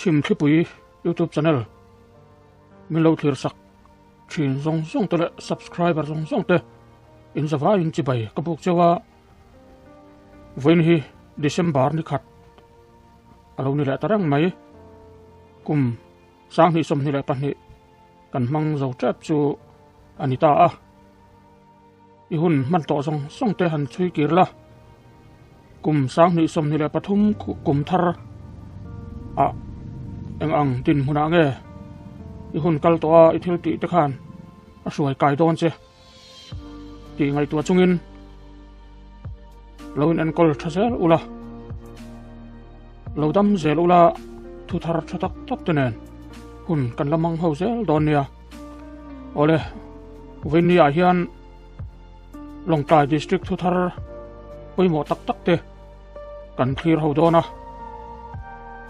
Chhimthlipui YouTube channel min lo thlir sak thin zawng zawng te leh subscriber zawng zawng te in zavaiin chibai ka buk cheu a, vawiin hi December ni khat a lo ni leh ta reng mai, kum 2022 kan hmang zo tep chu a ni ta a, i hun hman tawh zawng zawng te han chhui kir la, kum 2023 kum thar ah eng ang dinhmunah nge i hun kal tawh a i thil tih te khan a hruai kai dawn che tih ngaihtuah chungin lo in enkawl tha zel ula, lo dam zel ula thu thar tha tak tak te nen hun kan la mang ho zel dawn nia. Awle, vawiin ah hian Lawngtlai District thu thar pawimawh tak tak te kan thlir ho dawn a,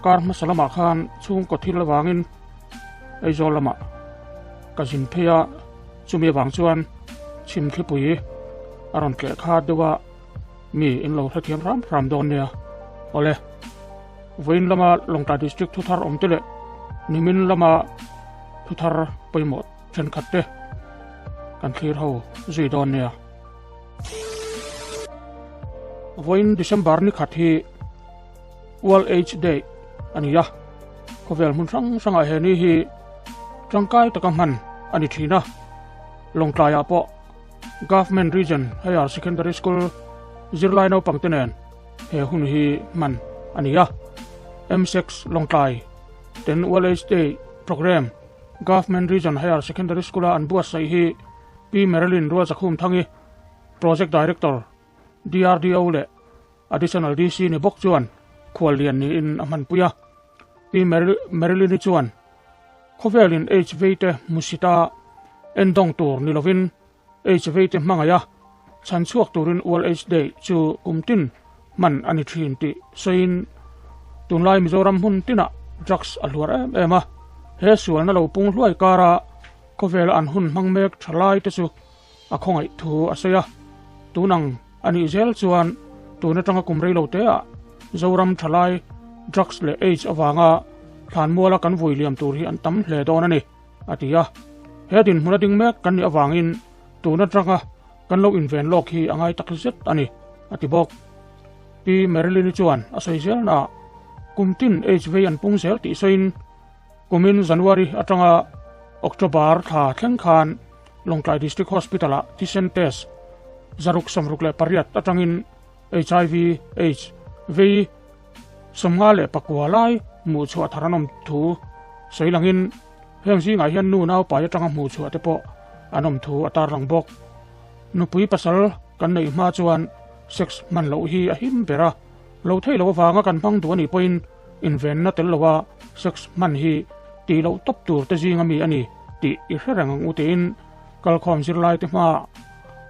kar hmasa lamah khan chhungkaw thil avangin Aizawl lamah ka zin phei a, chumi avang chuan chhimthlipui a rawn tleh kha deuh a, mi in lo hrethiam hram hram dawn nia. Awle, vawiin lama Lawngtlai District thu thar awm te leh nimin lama thu thar pawimawh thenkhat te kan thlir ho zui dawn nia. Vawiin December ni khat hi World AIDS Day a ni a, khawvel hmun hrang hrangah he ni hi tangkai taka hman a ni thin a, Lawngtlaiah pawh Government Region Higher Secondary School zirlai naupang te nen he hun hi hman a ni a, M6 Lawngtlai ten World AIDS Day Programme Government Region Higher Secondary School-a an buatsaih hi Pi Marilyn Rualzakhumthangi, Project Director, DRDO leh Additional DC ni bawk chuan khuallian niin a hmanpui a. Pi Marilyn-i chuan khawvelin HIV te hmusita endawng tur ni lovin HIV te hmangaih a, chhan chhuak turin World AIDS Day chu kum tin hman a ni thin tih sawiin tunlai Mizoram hmun tinah drugs a hluar em em a, he sualna lo pung hluai kara khawvela an hun hmang mek tha lai te chu a khawngaih thu a sawi a, tunang a nih zel chuan tun atanga kum rei lo te ah Zoram thalai drugs leh AIDS avanga thlanmuala kan vui liam tur hi an tam hle dawn a ni, a ti a. He dinhmun a ding mek kan nih avangin tun atanga kan lo inven lawk hi a ngai tak zet a ni, a ti bawk. Pi Marilyn-i chuan a sawi zelnaah kum tin AIDS vei an pung zel tih sawiin, Kumin January atanga October thla thleng khan Lawngtlai District Hospital-ah thisen test 668 atangin HIV, AIDS, vei 59 lai hmuhchhuah thar an awm thu sawi langin heng zingah hian nu naupai atanga hmuhchhuah te pawh an awm thu a tarlang bawk. Nupui pasal kan neih hma chuan sex hman loh hi a him ber a, lo theih loh avanga kan hmang duh a nih pawhin Invenna tel loa sex hman hi tih loh tawp tur te zinga mi a ni tih i hre reng ang u tiin kalkhawm zirlaite hmaah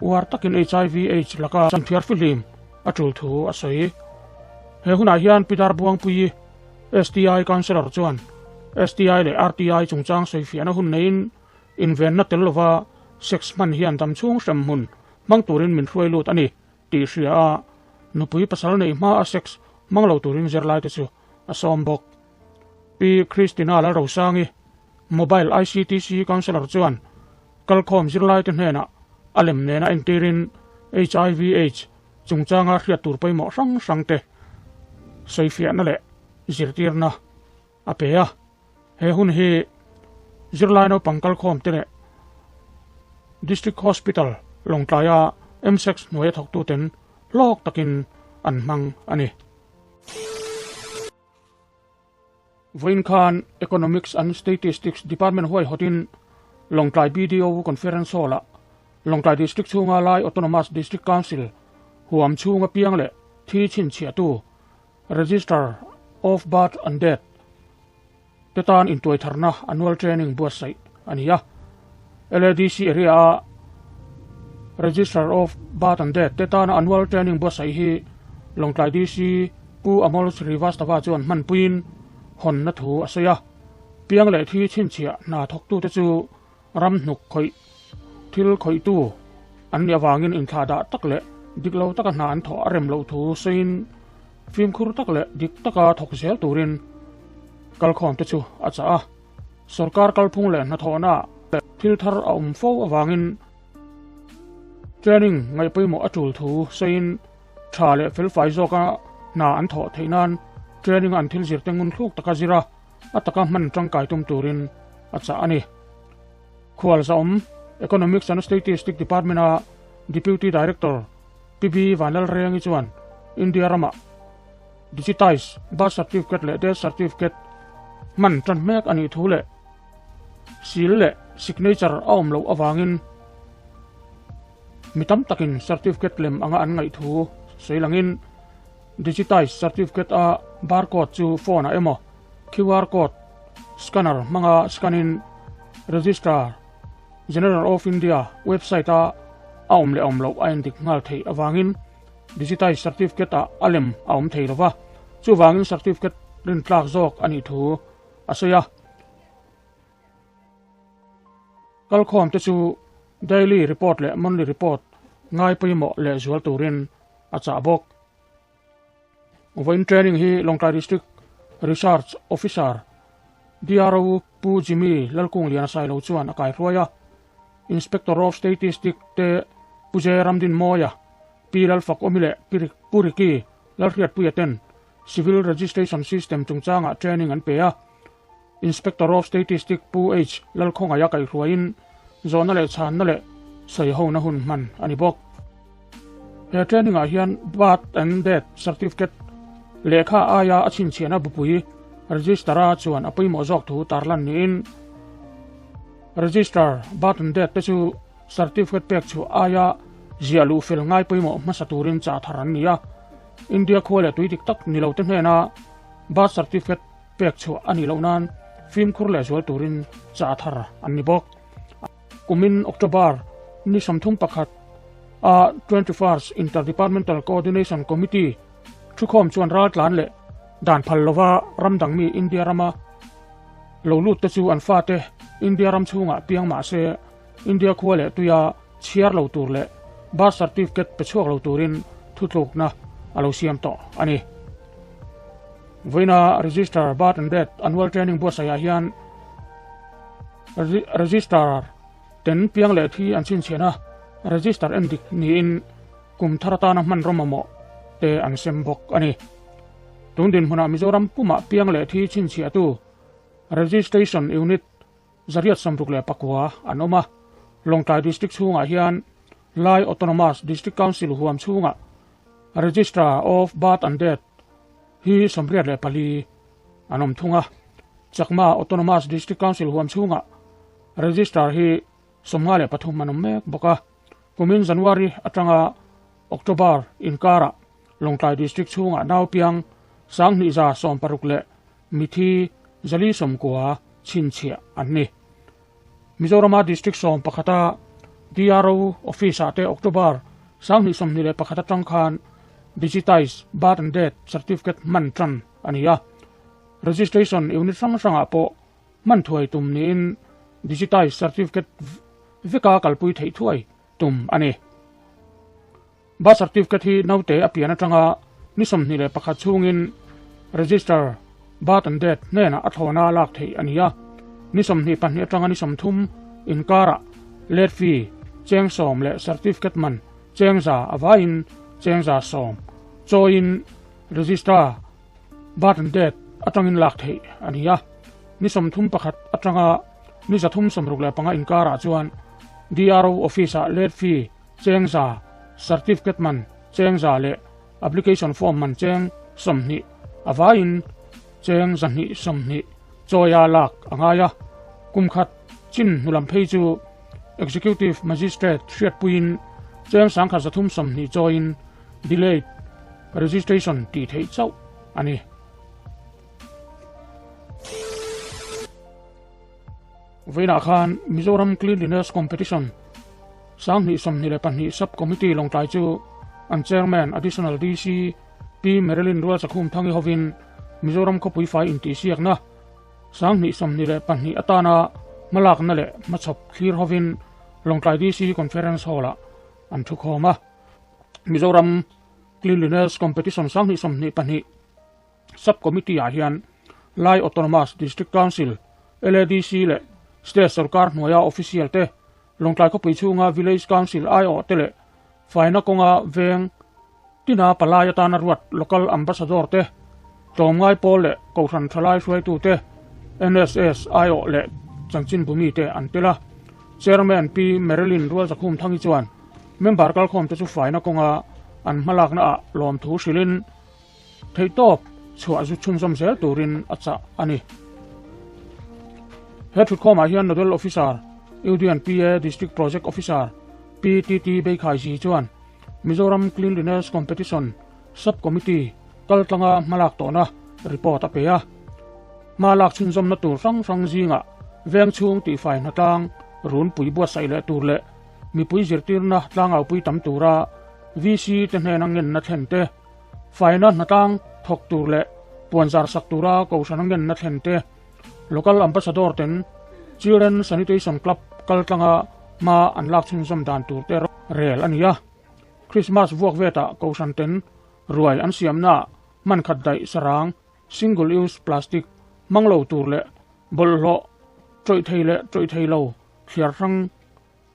uar takin HIV AIDS laka chanthiar fihlim a tul thu a sawi. He hunah hian Pitar Buangpuii, STI Councillor chuan STI leh RTI chungchang sawifiahna hun neiin invenna tel lova sex hman hian damchhung hremhmun hmang turin min hruai lut a ni tih hria a, nupui pasal neih hma a sex hmang lo turin zirlai te chu a sawm bawk. Pi Christina Lalrosangi, Mobile ICTC Counsellor chuan kalkhawm zirlai te hnenah a lem nena entirin HIV AIDS chungchanga hriat tur pawimawh hrang hrang te sawifiahna leh zirtirna a pe a. He hun hi zirlai naupang kalkhawm te leh District Hospital Lawngtlaia MSEX hnuaia thawktuten hlawk takin an hmang a ni. Vawiin khan Economics and Statistics Department huaihawtin Lawngtlai BDO Conference Hall-ah Lawngtlai District chhunga Lai Autonomous District Council huam chhunga piang leh thi chhinchhiahtu Register of Birth and Death te tan intuaitharna annual training buatsaih a ni a. LADC area-a Register of Birth and Death te tana annual training buatsaih hi Lawngtlai DC Pu Amol Srivastava chuan hmanpuiin hawnna thu a sawi a. Piang leh thi chhinchhiah hna thawktute chu Ram hnuk khawih thil khawihtu an nih avangin inthlahdah tak leh dik lo taka hna an thawh a rem loh thu sawiin fimkhur tak leh dik taka thawk zel turin Kalkhawmte chu a chah a. Sorkar kalphung leh hnathawhnaah thil thar a awm fo avangin training ngaih pawimawh a tul thu sawiin tha leh felfai zawka hna an thawh theih nan training-a an thil zirte ngun thluk taka zira a taka hman tangkai tum turin a chah a ni. Khualzawm Economics and Statistics Department-a Deputy Director PB Vanlalrengi chuan India ramah Digitize birth certificate leh death certificate hman tan mek a nih thu leh seal leh signature a awm loh avangin mi tam takin certificate lem anga an ngaih thu sawi langin digitize certificate a barcode chu phone ah emaw QR code scanner hmanga scan in Registrar General of India website a a awm leh awm loh a endik nghal theih avangin Digitize certificate ah a lem a awm thei lova, chuvangin certificate rintlak zawk a nih thu a sawi a. Kalkhawm te chu daily report leh monthly report ngai pawimawh leh zual turin a chah bawk. Vawiin training hi Lawngtlai District Research Officer DRO Pu Jimmy Lalkungliana Sailo chuan a kaihruai a. Inspector of Statistic te Pu J Ramdinmawia, Pi Lalfakawmi leh Pu Ricky Lalhriatpuia ten Civil Registration System chungchangah training an pe a. Inspector of Statistic Pu H Lalkhawngaia kaihhruaiin zawhna leh chhanna leh sawihona hun hman a ni bawk. He training ah hian Birth and Death Certificate lehkha aia a chhinchhiahna bupui Register-a chuan a pawimawh zawk thu tarlan niin Register Birth and Death te chu Certificate pek chhuah aia ziah luh fel ngai pawimawh hmasa turin chah thar an ni a. India khua leh tui dik tak ni lo te hnena Birth Certificate pek chhuah a nih loh nan fimkhur leh zual turin chah thar an ni bawk. Kumin October ni 31 a 21st Interdepartmental Coordination Committee thukhawm chuan raltlan leh dan phal lova ram dangmi India rama lo lut te chu an fate India ram chhungah piang mah se India khua leh tuia chhiar lo tur leh birth certificate pe chhuak lo turin thutlukna a lo siam tawh a ni. Vawiina Register Birth and Death Annual Training buatsaihah hian Registrar ten piang leh thi an chhinchhiahna Register en dik niin kum thar atana hmanraw mamawh te an sem bawk a ni. Tun dinhmunah Mizoram pumah piang leh thi chhinchhiahtu Registration Unit 864 an awm a, Lawngtlai District chhungah hian Lai Autonomous District Council huam chhungah Registrar of Birth and Death hi 84 an awm thung a, Chakma Autonomous District Council huam chhungah Registrar hi 53 an awm mek bawk a. Kumin January atanga October inkarah Lawngtlai District chhungah naupiang 2160 leh mithi 490 chhinchhiah an ni. Mizorama District 11-a DRO Office-ah te October 2021 atang khan Digitize Birth and Death Certificate hman tan a ni a. Registration Unit hrang hrangah pawh hman thuai tum niin Digitize Certificate veka kalpui theih thuai tum a ni. Birth certificate hi naute a pian atanga ni 21 chhungin Register Birth and Death hnenah a thlawna lak theih a ni a, ni 22 atanga ni 30 inkarah late fee cheng 10 leh certificate man cheng 100 a vaiin cheng 110 chawiin Register Birth and Death atangin lak theih a ni a, ni 31 atanga ni 365 inkarah chuan DRO Office-ah late fee Cheng 100, certificate man cheng 100 leh application form man cheng 20 a vaiin cheng 220 chawia lak a ngai a. Kum khat chin hnulam phei chu Executive Magistrate hriatpuiin cheng 1320 chawiin delayed registration tih theih chauh a ni. Vawiinah khan Mizoram Cleanliness Competition 2022 Sub Committee Lawngtlai chu an Chairman Additional DC Pi Marilyn Rualchakhum Thangi hovin Mizoram khawpui fai intihsiakna 2022 atana hmalakna leh hmachhawp thlir hovin Lawngtlai DC Conference Hall-ah an thukhawm a. Mizoram Cleanliness Competition 2022 Sub Committee ah hian Lai Autonomous District Council, LADC, leh State sorkar hnuaia official te, Lawngtlai khawpui chhunga Village Council aiawh te leh faina kawnga veng tina palai atana ruat Local Ambassador te, tlawmngai pawl leh Kohhran thalai hruaitu te, NSS aiawh leh chanchinbumi te an tel a. Chairman Pi Marilyn Rualzakhum Thangi chuan member kalkhawm te chu faina kawnga an hmalakna ah lawmthu hrilhin theihtawp chhuah zu chhunzawm zel turin a chah a ni. He thutkhawmah hian Nodal Officer, Udian PA District Project Officer PTT Beikhaiji chuan Mizoram Cleanliness Competition Sub-Committee kaltlanga hmalak tawhna report a pe a. Hma lak chhunzawmna tur hrang hrang zingah veng chhung tihfai hnatlang runpui buatsaih leh tur leh mipui zirtirna tlangaupui tam tura VC te hnena ngenna thlen te, faina hnatlang thawk tur leh puanzar sak tura kohhrana ngenna thlen te, Local Ambassador ten Children Sanitation Club kaltlanga hma an lak chhunzawm dan tur te rel a ni a. Christmas vuak vetah kohhran ten ruai an siamnaah hman khat daih sarang, single use plastic, hmang lo tur leh bawlhhlawh tawih thei leh tawih thei lo thliar hrang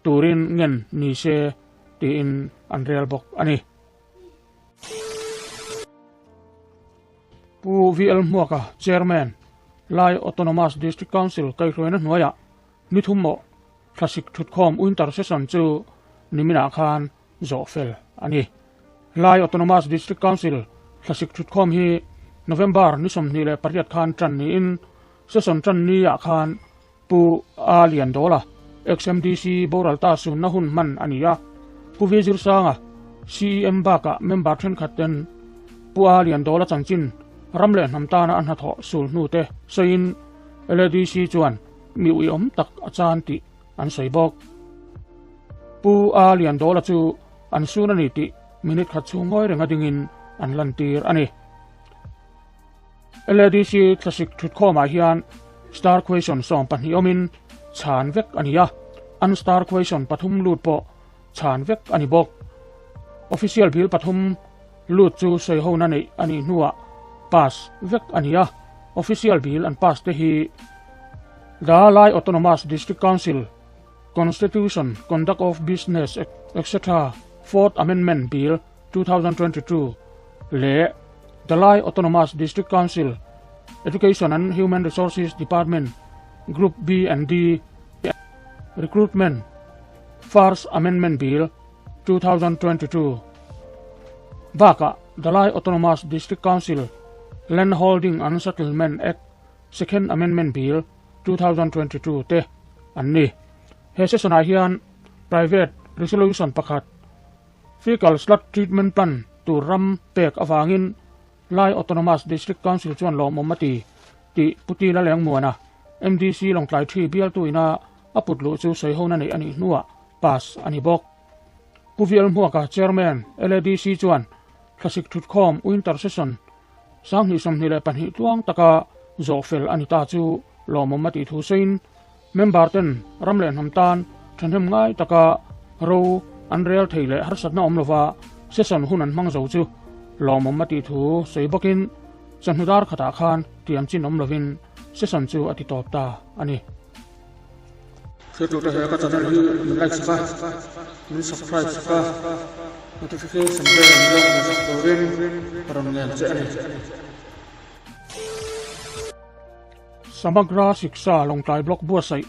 turin ngen ni se tiin an rel bawk a ni. Pu VL Hmuaka, Chairman, Lai Autonomous District Council kaihhruaina hnuaiah ni thum mawh thlasik thutkhawm Winter Session chu niminah khan zawh fel a ni. Lai Autonomous District Council thlasik thutkhawm hi November ni 28 khan tan niin session tan ni-ah khan Pu A Liandawla, XMDC boral ta sunna hun hman a ni a. Pu V Zirsanga, CEM bakah member thenkhat ten Pu A Liandawla chanchin ram leh hnam tana a hnathawh sul hnu te sawiin LADC chuan mi uiawm tak a chan tih an sawi bawk. Pu A Liandawla chu an sun a ni tih minute khat chhung ngawi renga dingin an lantir a ni. LADC thlasik thutkhawmah hian star question 12 awmin chhan vek a ni a, an star question pathum lut pawh chhan vek a ni bawk. Official bill pathum lut chu sawihona neih a nih hnuah pass vek a ni a, official bill an pass te hi The Lai Autonomous District Council Constitution Conduct of Business etc. Fourth Amendment Bill 2022 leh The Lai Autonomous District Council Education and Human Resources Department Group B and D Recruitment First Amendment Bill 2022 bakah The Lai Autonomous District Council Land Holding and Settlement Act Second Amendment Bill 2022 te an ni. He session-ah hian Private Resolution pakhat Fecal Sludge Treatment Plant tur ram pek avangin Lai Autonomous District Council chuan lawmawm a ti tih Pu Tila Lengmuana, MDC Lawngtlai Thi bialtu ina a put luh chu sawihona neih a nih hnuah pass a ni bawk. Pu Vial Hmuaka, Chairman, LADC chuan thlasik thutkhawm Winter Session 2022 tluang taka zawh fel a ni ta chu lawmawm a tih thu sawiin member ten ram leh hnam tan thahnem ngai taka ro an rel thei leh harsatna awm lova session hun an hmang zo chu lawmawm a tih thu sawi bawkin chawhnu dar khatah khan tiam chin awm lovin session chu a ti tawp ta a ni. Hriattu te he ka channel hi min like sak a, min subscribe sak a, notification bell min lo hmu sak turin ka rawn ngen che a ni. Samagra Shiksha Lawngtlai Block buatsaih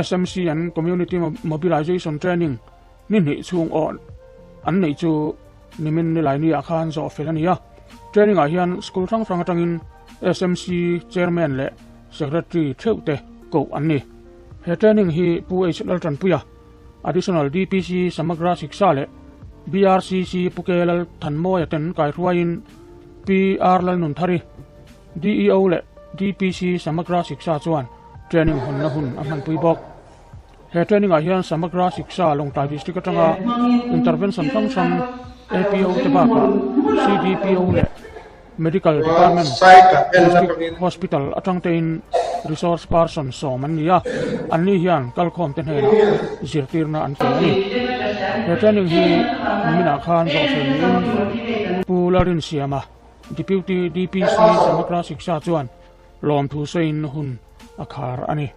SMC an Community Mobilization Training ni hnih chhung awh an neih chu nimin nilai ni ah khan zawh fel a ni a. Training ah hian school hrang hrang atangin SMC Chairman leh Secretary theuh te koh an ni. He training hi Pu H Laltanpuia, Additional DPC Samagra Shiksha leh BRCC Pu K Lalthanmawia ten kaihruaiin Pi R Lalnunthari, DEO leh DPC Samagra Shiksha chuan training hawnna hun a hmanpui bawk. He training ah hian Samagra Shiksha Lawngtlai District atanga intervention hrang hrang APO te bakah CDPO leh Medical Department District Hospital atang tein resource person sawm an ni a, anni hian kalkhawm te hnenah zirtirna an pe a ni. He training hi niminah khan zawhfel niin Pu Lalrinsiama, Deputy DPC Samagra Shiksha chuan. lawmthu sawiin hun a khar a ni.